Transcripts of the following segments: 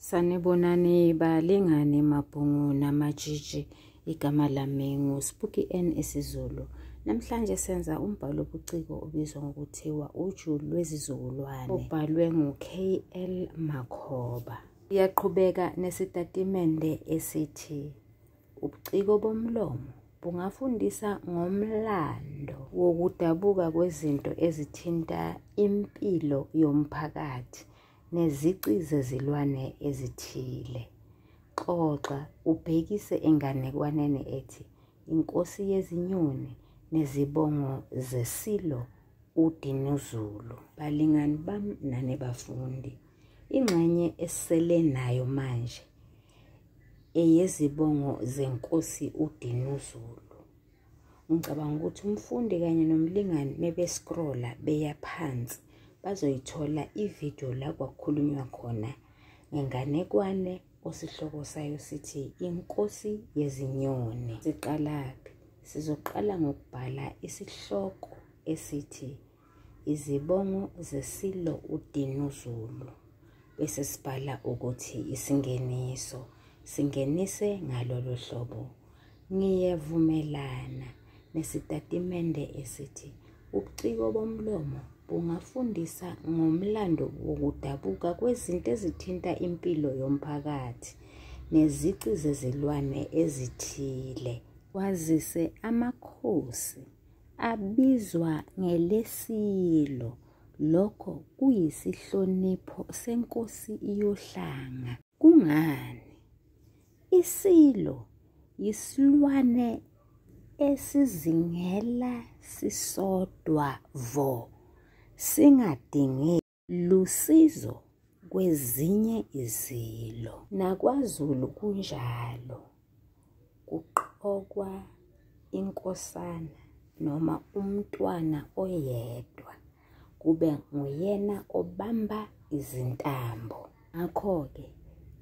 Sanibonani balingani mabhungu namatshitshi, igama lami nguSpooky N isiZulu. Namhlanje senza umbhalo obuciko obizwa ngokuthiwa Uju Lwezizukulwane, obhalwe ngu-K.L. Makhoba. Iyaqhubeka nesitatimende esithi ubuciko bomlomo bungafundisa ngomlando wokudabuka kwezinto ezithinta impilo yomphakathi nezici zezilwane ezithile. Xoxa ubhekise enganekwaneni ethi Inkosi Yezinyoni nezibongo zeSilo uDinuzulu. Balingani bami nani bafundi, ingxenye esele nayo manje eyezibongo zenkosi uDinuzulu. Ngicabanga ukuthi umfundi kanye nomlingani mebescrolla beya phansi bazoyithola ividiyo la kwakukhulunywa khona ngenganekwane osihloko sayo sithi Inkosi Yezinyoni. Siqalaphi? Sizoqala ngokubhala isihloko esithi Izibongo zeSilo uDinuzulu bese sibhala ukuthi isingeniso singenise ngalolu hlobo. Ngiyavumelana nesitatimende esithi ubuciko bomlomo bungafundisa ngomlando wokudabuka kwezinto ezithinta impilo yomphakathi nezici zezilwane ezithile. Wazise amakhosi abizwa ngelesilo, lokho kuyisihlonipho senkosi yohlanga. Kungani? Isilo yisilwane esizingela sisodwa vo, singadingi lusizo kwezinye izilo. NakwaZulu kunjalo, kuqokwa inkosana noma umntwana oyedwa kube nguyena obamba izintambo. Ngakho-ke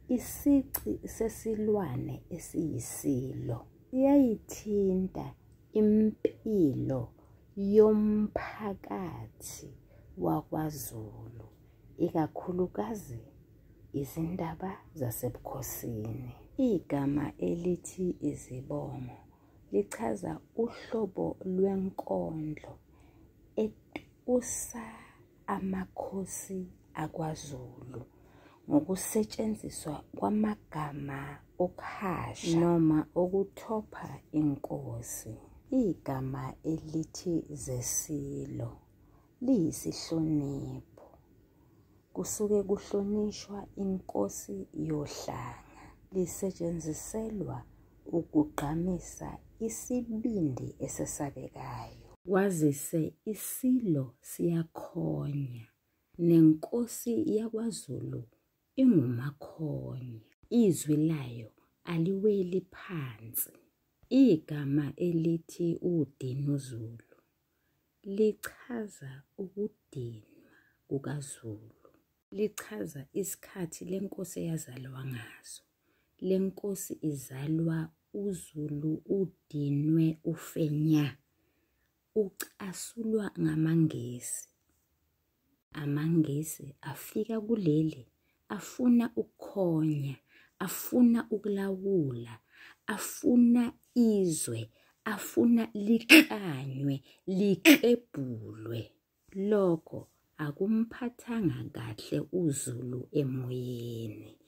isici sesilwane esiyisilo siyayithinta impilo yomphakathi wakwaZulu, ikakhulukazi izindaba zasebukhosini. Igama elithi izibongo lichaza uhlobo lwenkondlo etusa amakhosi akwaZulu ngokusetshenziswa kwamagama okuhasha noma okuthopha inkosi. Igama elithi zesilo liyisihlonipho, kusuke kuhlonishwa inkosi yohlanga. Lisetshenziselwa ukugqamisa isibindi esesabekayo. Kwazise iSilo siyakhonya, nenkosi yakwaZulu ingumakhonya. Izwi layo aliweli phansi. Igama elithi uDinuzulu lichaza ukudinwa kukaZulu. Lichaza isikhathi le nkosi eyazalwa ngaso. Le nkosi izalwa uZulu udinwe ufe nya, ucasulwa ngamaNgisi. AmaNgisi afika kuleli afuna ukukhonya, afuna ukulawula, afuna izwe, afuna liklanywe, liklebhulwe. Lokho akumphathanga kahle uZulu emoyeni,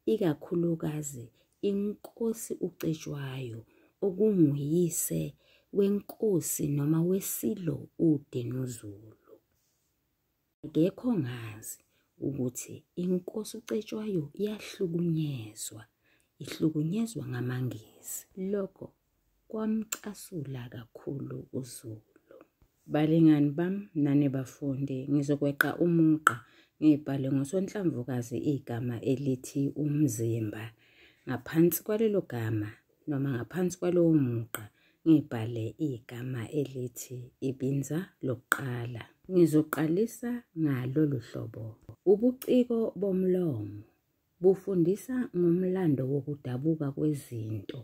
ikakhulukazi inkosi uCetshwayo okunguyise wenkosi noma weSilo uDinuzulu. Akekho ongazi ukuthi inkosi uCetshwayo yahlukunyezwa, ihlukunyezwa ngamaNgisi. Lokho kwamcasula kakhulu uZulu. Balingani bami nani bafundi, ngizokweqa umugqa ngibhale ngosonhlamvukazi igama elithi umzimba. Ngaphansi kwalelo gama noma ngaphansi kwalowo mugqa ngibhale igama elithi ibinza lokuqala. Ngizoqalisa ngalolu hlobo. Ubuciko bomlomo bufundisa ngomlando wokudabuka kwezinto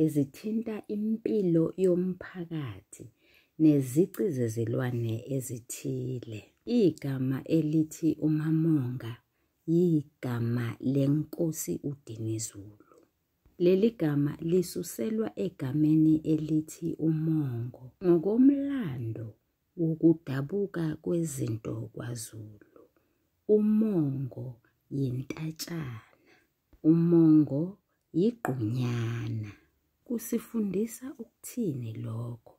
ezithinta impilo yomphakathi nezici zezilwane ezithile. Igama elithi umamonga yigama lenkosi uDinizulu. Leli gama lisuselwa egameni elithi umongo. Ngokomlando wokudabuka kwezinto kwaZulu, umongo yintatshana, umongo yigqunyana. Kusifundisa ukuthini lokho?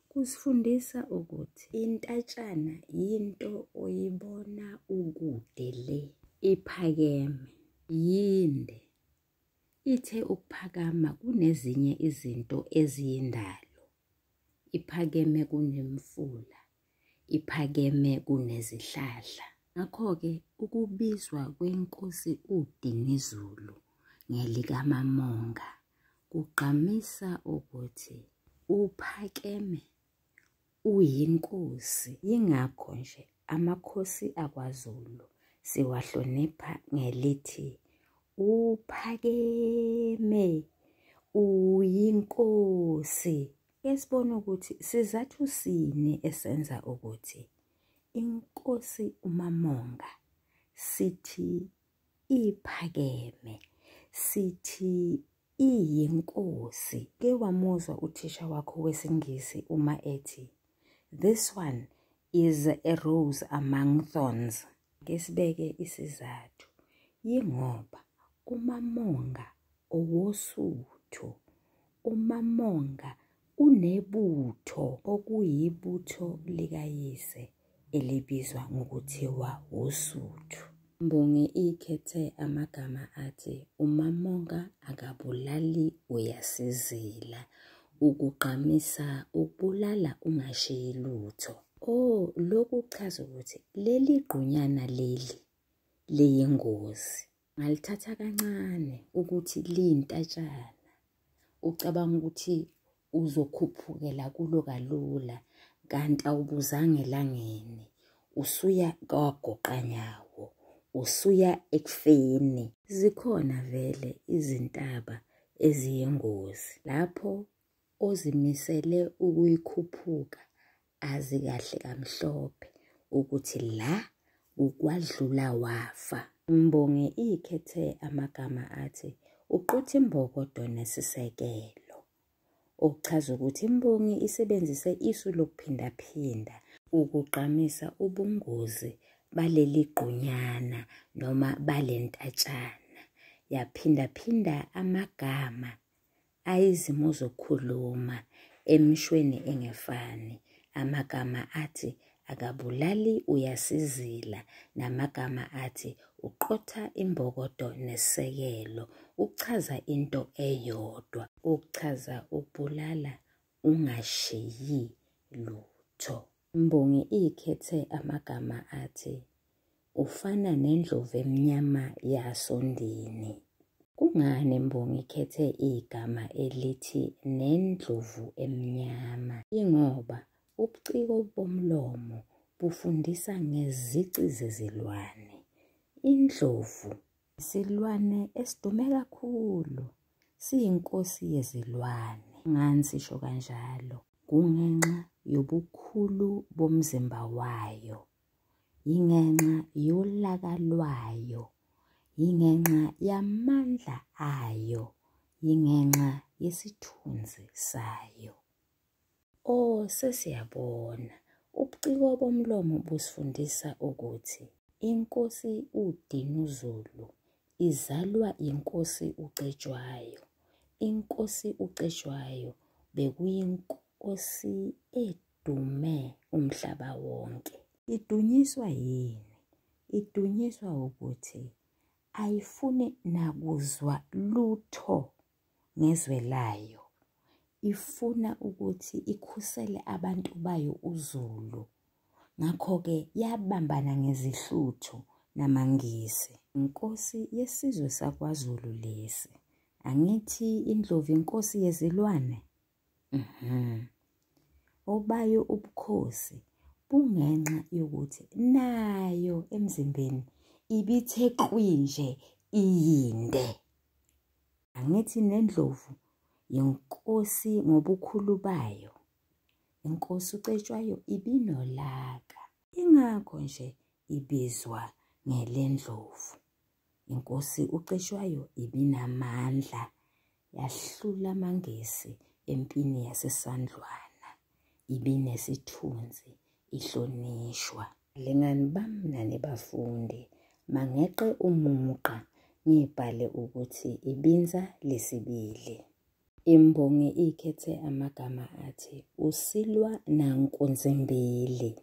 Kusifundisa ukuthi intatshana yinto oyibona ukude le, iphakeme, yinde. Ithe ukuphakama kunezinye izinto eziyindalo. Iphakeme kunemifula, iphakeme kunezihlahla. Ngakho-ke ukubizwa kwenkosi uDinizulu ngelikaMamonga kugqamisa ukuthi uphakeme, uyinkosi. Yingakho nje amakhosi akwaZulu siwahlonipha ngelithi uphakeme, uyinkosi. Ke sibone ukuthi sizathu sini esenza ukuthi inkosi uMamonga sithi iphakeme, sithi iyinkosi. Ke wamuzwa uthisha wakho wesiNgisi uma ethi this one is a rose among thorns. Ke sibeke isizathu, yingoba uMamonga owoSuthu, uMamonga unebutho okuyibutho likayise elibizwa ngokuthiwa uSuthu. Imbongi ikhethe amagama athi uMamonga akabulali uyasizila, ukugqamisa ukubulala ungashiyi lutho. Oh, lokhu kuchaza ukuthi leli gqunyana leli liyingozi. Ngalithatha kancane ukuthi liyintatshana, ucabanga ukuthi uzokhuphukela kulo kalula, kanti awubuzange elangeni, usuya kwagoqanyawo, usuya ekufeni. Zikhona vele izintaba eziyingozi lapho ozimisele ukuyikhuphuka azi kahle kamhlophe ukuthi la ukwadlula wafa. Imbongi ikhethe amagama athi uqotha imbokodo nesisekelo, okuchaza ukuthi imbongi isebenzise isu lokuphindaphinda ukugqamisa ubungozi baleli gqunyana noma balentatshana. Yaphindaphinda amagama ayizimo zokukhuluma emishweni engefani, amagama athi akabulali uyasizila namagama athi uqotha imbokodo nesekelo, ukuchaza into eyodwa, ukuchaza ukubulala ungashiyi lutho. Imbongi ikhethe amagama athi ufana nendlovu emnyama yasondini. Kungani imbongi ikhethe igama elithi nendlovu emnyama? Ingoba ubuciko bomlomo bufundisa ngezici zezilwane. Indlovu isilwane esidume kakhulu, siyinkosi yezilwane. Ngani sisho kanjalo? Kungenxa yobukhulu bomzimba wayo, yingenxa yolaka lwayo, yingenxa yamandla ayo, yingenxa yesithunzi sayo. Oh, sesiyabona, ubuciko bomlomo busifundisa ukuthi inkosi uDinuzulu izalwa inkosi uCetshwayo. Inkosi uCetshwayo bekuyinkosi edume umhlaba wonke. Idunyiswa yini? Idunyiswa ukuthi ayifuni nakuzwa lutho ngezwe layo. Ifuna ukuthi ikhusele abantu bayo uZulu. Ngakho-ke yabambana ngezihluthu namaNgisi. Inkosi yesizwe sakwaZulu lesi. Angithi indlovu inkosi yezilwane? Obayo ubukhosi bungenxa yokuthi nayo emzimbeni ibithe qwi nje iyinde. Angithi nendlovu yinkosi ngobukhulu bayo. Inkosi uCetshwayo ibinolaka. Ingakho nje ibizwa ngelendlovu. Inkosi uCetshwayo ibinamandla, yahlula amaNgisi empini yaseSandlwana. Ibinesithunzi, ihlonishwa. Balingani bami nani bafundi, mangeqe umugqa ngibhale ukuthi ibinza lesibili. Imbongi ikhethe amagama athi usilwa nankunzimbili.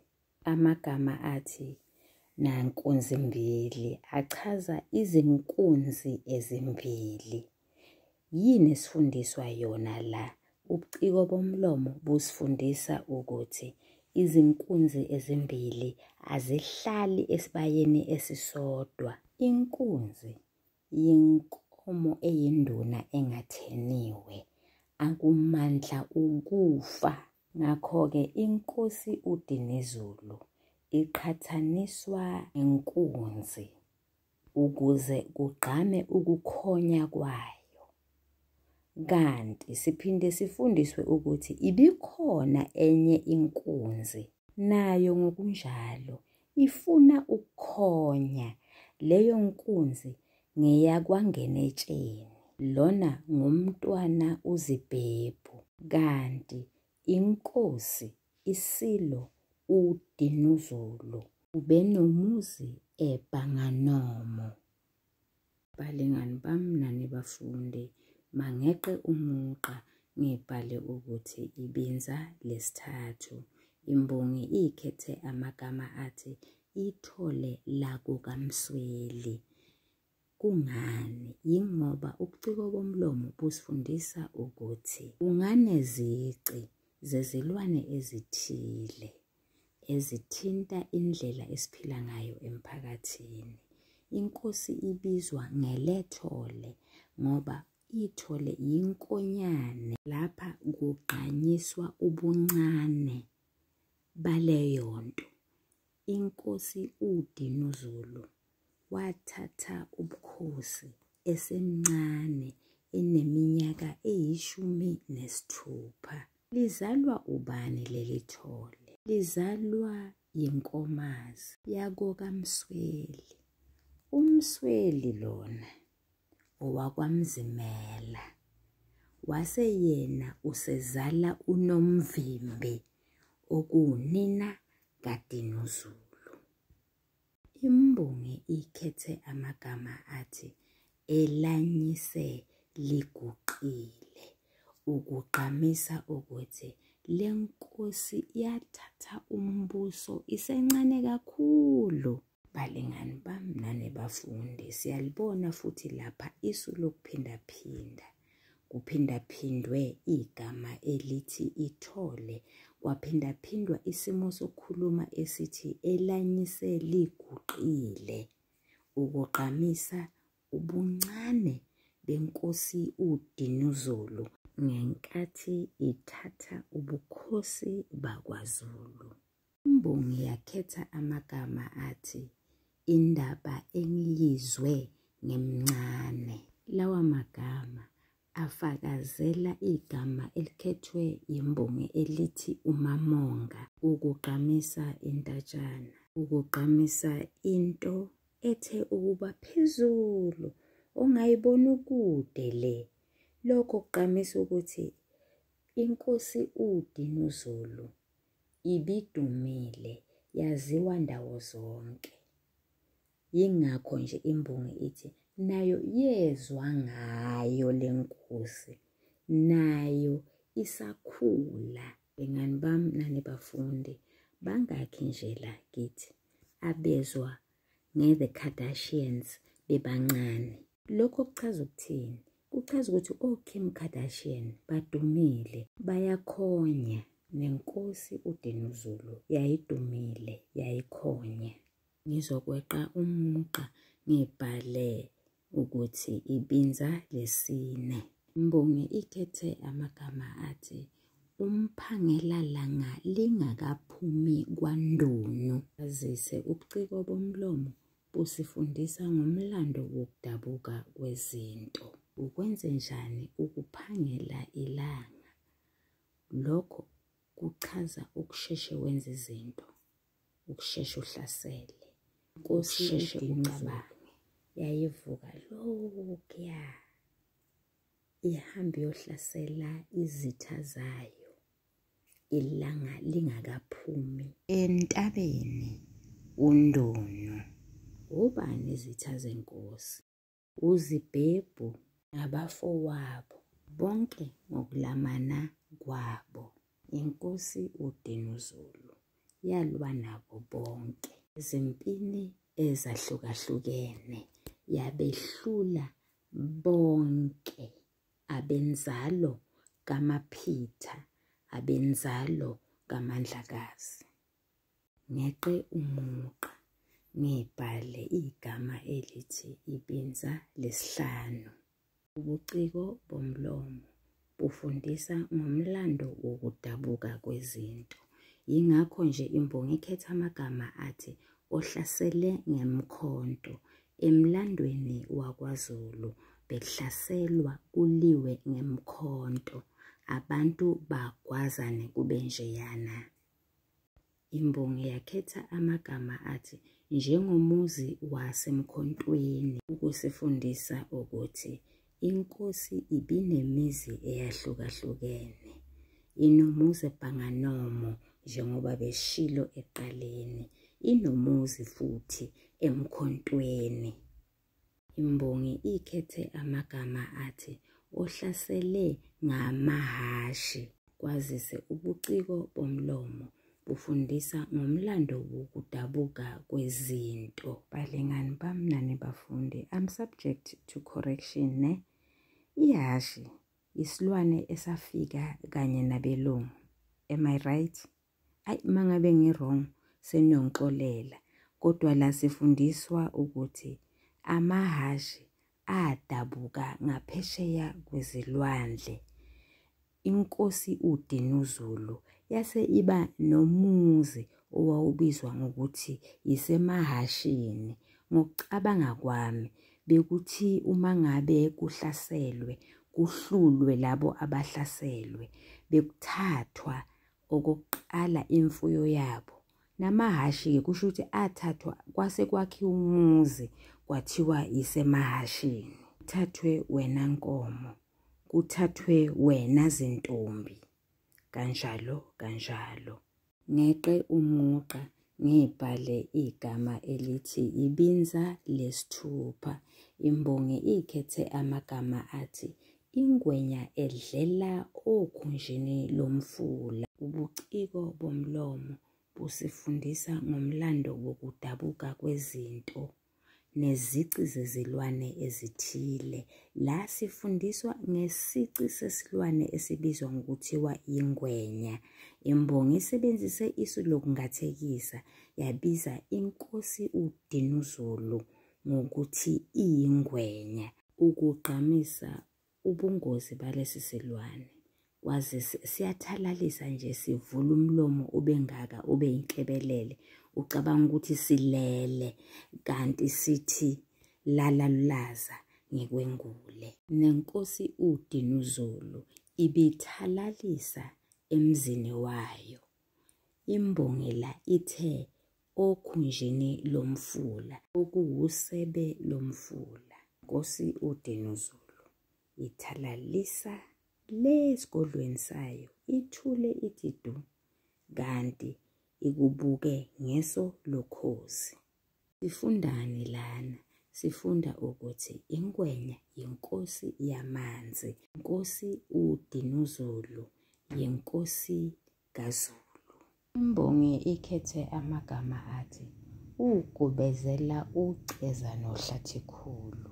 Amagama athi nankunzimbili achaza izinkunzi ezimbili. Yini esifundiswa yona la? Ubuciko bomlomo busifundisa ukuthi izinkunzi ezimbili azihlali esibayeni esisodwa. Inkunzi yinkomo eyinduna engatheniwe, akumandla ukufa. Ngakho-ke inkosi uDinizulu iqhathaniswa nenkunzi ukuze kugqame ukukhonya kwayo. Kanti siphinde sifundiswe ukuthi ibikhona enye inkunzi nayo ngokunjalo ifuna ukukhonya. Leyo nkunzi ngeyakwaNgenetsheni. Lona ngumntwana uZibhebhu. Kanti inkosi iSilo uDinuzulu ubenomuzi eBhanganomo. Balingani bami nani bafundi, mangeqe umugqa ngibhale ukuthi ibinza lesithathu. Imbongi ikhethe amagama athi ithole lakukaMsweli. Kungani? Yingoba ubuciko bomlomo busifundisa ukuthi unganezici zezilwane ezithile ezithinta indlela esiphila ngayo emphakathini. Inkosi ibizwa ngelethole ngoba ithole yinkonyane. Lapha kugqanyiswa ubuncane baleyo nto. Inkosi uDinuzulu wathatha ubukhosi esemncane eneminyaka eyi-16. Lizalwa ubani leli thole? Lizalwa yinkomazi yakokaMsweli. UMsweli lona owakwaMzimela, wase yena usezala uNomvimbi okuwunina kaDinuzulu. Imbongi ikhethe amagama athi elanyise liguqile ukugqamisa ukuthi le nkosi yathatha umbuso isencane kakhulu. Balingani bami nani bafundi, siyalibona futhi lapha isu lokuphindaphinda. Kuphindaphindwe igama elithi ithole, kwaphindaphindwa isimo sokukhuluma esithi elanyise liguqile, ukugqamisa ubuncane benkosi uDinuzulu ngenkathi ithatha ubukhosi bakwaZulu. Imbongi yakhetha amagama athi indaba engiyizwe ngemncane. Lawa magama afakazela igama elikhethwe yimbongi elithi umamonga ukugqamisa intatshana, ukugqamisa into ethe ukuba phezulu ongayiboni ukude le. Lokho kugqamisa ukuthi inkosi uDinuzulu ibidumile, yaziwa ndawo zonke. Yingakho nje imbongi ithi nayo yezwa ngayo le nkosi, nayo isakhula. Bangani bami nani bafundi, bangakhi nje la kithi abezwa nge-The Kardashians bebancane? Lokho kuchaza ukuthini? Kuchaza ukuthi o-Kim Kardashian badumile, bayakhonya. Nenkosi uDinuzulu yayidumile, yayikhonya. Ngizokweqa umugqa ngibhale ukuthi ibinza lesine. Imbongi ikhethe amagama athi umphangela langa lingakaphumi kwaNdunu. Azise ubuciko bomlomo busifundisa ngomlando wokudabuka kwezinto. Ukwenzenjani ukuphangela ilanga? Lokho kuchaza ukusheshe wenze izinto, ukusheshe uhlasele, ukusheshe ucabange. Yayivuka lokhuya ihambe iyohlasela izitha zayo ilanga lingakaphumi entabeni uNdunu. Obani izitha zenkosi? UZibhebhu nabafowabo bonke ngokulamana kwabo. Inkosi uDinuzulu yalwa nabo bonke ezimpini ezahlukahlukene, yabehlula bonke abenzalo kaMaphitha, abenzalo kaMandlakazi. Ngeqe umugqa ngibhale igama elithi ibinza lesihlanu. Ubuciko bomlomo bufundisa ngomlando wokudabuka kwezinto. Yingakho nje imbongi ikhetha amagama athi ohlasele ngemkhonto. Emlandweni wakwaZulu bekuhlaselwa kuliwe ngemkhonto, abantu bagwazane kube njeyana. Imbongi yakhetha amagama athi njengomuzi waseMkhontweni ukusifundisa ukuthi inkosi ibinemizi eyahlukahlukene. Inomuzi eBhanganomo njengoba beshilo ekuqaleni, inomuzi futhi eMkhontweni. Imbongi ikhethe amagama athi ohlasele ngamahhashi, kwazise ubuciko bomlomo bufundisa ngomlando wokudabuka kwezinto. Balingani bami nani bafundi, I'm subject to correction ne. Ihhashi isilwane esafika kanye nabelungu. Am I right? Ayi mangabe ngi-wrong seniyongixolela, kodwa la sifundiswa ukuthi amahhashi adabuka ngaphesheya kwezilwandle. Inkosi uDinuzulu yase iba nomuzi owawubizwa ngokuthi yisemahhashini. Ngokucabanga kwami bekuthi uma ngabe kuhlaselwe kuhlulwe labo abahlaselwe, bekuthathwa okokuqala imfuyo yabo. Namahhashi-ke kusho ukuthi athathwa kwase kwakhiwa umuzi kwathiwa yisemahhashini. Kuthathwe wena nkomo, kuthathwe wena zintombi, kanjalo kanjalo. Ngeqe umugqa ngibhale igama elithi ibinza lesithupha. Imbongi ikhethe amagama athi ingwenya edlela okhunjini lomfula. Ubuciko bomlomo busifundisa ngomlando wokudabuka kwezinto nezici zezilwane ezithile. La sifundiswa ngesici sesilwane esibizwa ngokuthiwa ingwenya. Imbongi isebenzise isu lokungathekisa yabiza inkosi uDinuzulu ngokuthi iyingwenya ukugqamisa ubungozi balesi silwane. Kwazise siyathalalisa nje, sivula umlomo ube ngaka ube inhlebelele, ucabanga ukuthi silele kanti sithi lala lulaza ngikwengule. Nenkosi uDinuzulu ibithalalisa emzini wayo. Imbongi la ithe okhunjini lomfula, okuwusebe lomfula. Nkosi uDinuzulu ithalalisa le esigodlweni sayo, ithule ithi du, kanti ikubuke ngeso lokhozi. Sifundani lana? Sifunda ukuthi ingwenya yinkosi yamanzi. Inkosi uDinuzulu yinkosi kaZulu. Imbongi ikhethe amagama athi ugubezela uCeza noHlathikhulu.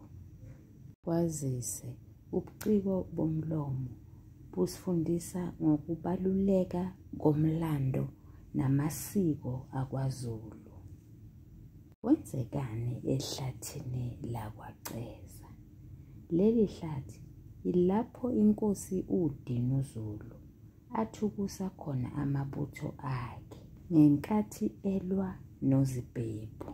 Kwazise ubuciko bomlomo busifundisa ngokubaluleka komlando namasiko akwaZulu. Kwenzekani ehlathini lakwaCeza? Leli hlathi yilapho inkosi uDinuzulu athukusa khona amabutho akhe ngenkathi elwa noZibhebhu.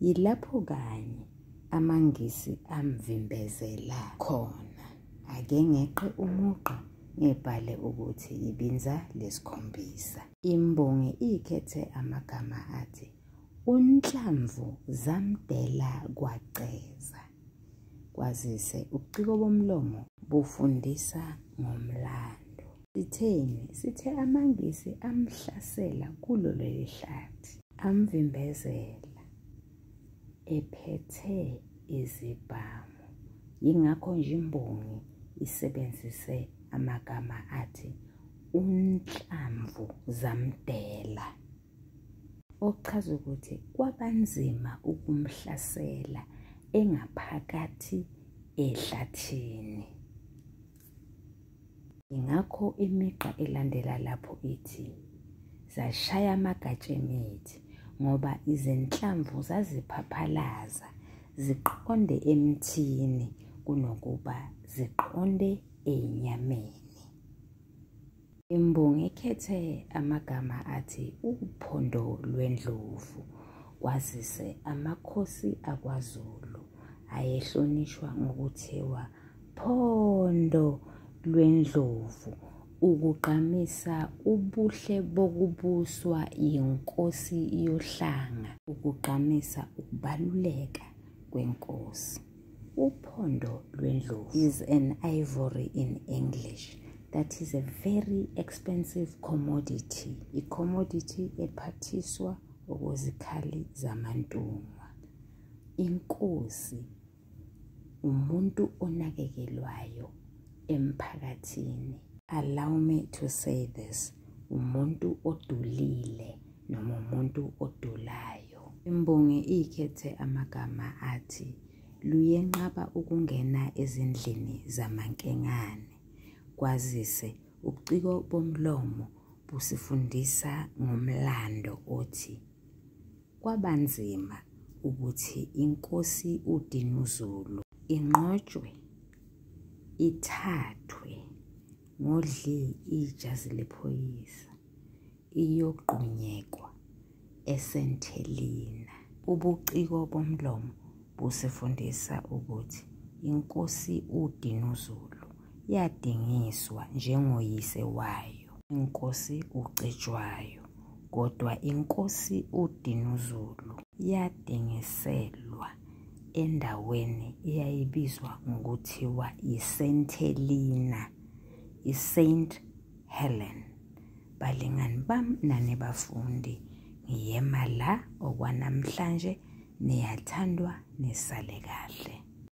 Yilapho kanye amaNgisi amvimbezela khona. Ake ngeqe umugqa ngibhale ukuthi ibinza lesikhombisa. Imbongi ikhethe amagama athi Unhlamvu zamdela kwaCeza. Kwazise ubuciko bomlomo bufundisa ngomlando. Sitheni? Sithe amaNgisi amhlasela kulo leli hlathi. Amvimbezela ephethe izibhamu. Yingakho nje imbongi isebenzise amagama athi unhlamvu zamdela. Okuchaza ukuthi kwabanzima ukumhlasela engaphakathi ehlathini. Ingakho imigqa elandela lapho ithi zashaya amagatsha emithi ngoba izinhlamvu zaziphaphalaza ziqonde emthini kunokuba ziqonde enyameni. Imbongi ikhethe amagama athi uphondo lwendlovu kwazise amakhosi akwaZulu ayehlonishwa ngokuthiwa phondo lwendlovu ukugqamisa ubuhle bokubuswa yinkosi yohlanga, ukugqamisa ukubaluleka kwenkosi. Uphondo lwendlovu is an ivory in English that is a very expensive commodity, i-commodity ephathiswa okwezikhali zamantungwa. Inkosi umuntu onakekelwayo emphakathini. Allow me to say this, umuntu odulile noma umuntu odulayo. Imbongi ikhethe amagama athi luyenqaba ukungena ezindlini zamankengane. Kwazise ubuciko bomlomo busifundisa ngomlando othi kwabanzima ukuthi inkosi uDinuzulu inqotshwe ithathwe ngodli ijazi lephoyisa iyogqunyekwa eSenthelina. Ubuciko bomlomo busifundisa ukuthi inkosi uDinuzulu yadingiswa njengoyise wayo, inkosi uCetshwayo, kodwa inkosi uDinuzulu yadingiselwa endaweni eyayibizwa ngokuthiwa iSenthelina, iSaint Helen. Balingani bami nani bafundi, ngiyema la okwanamhlanje, niyathandwa, nisale kahle.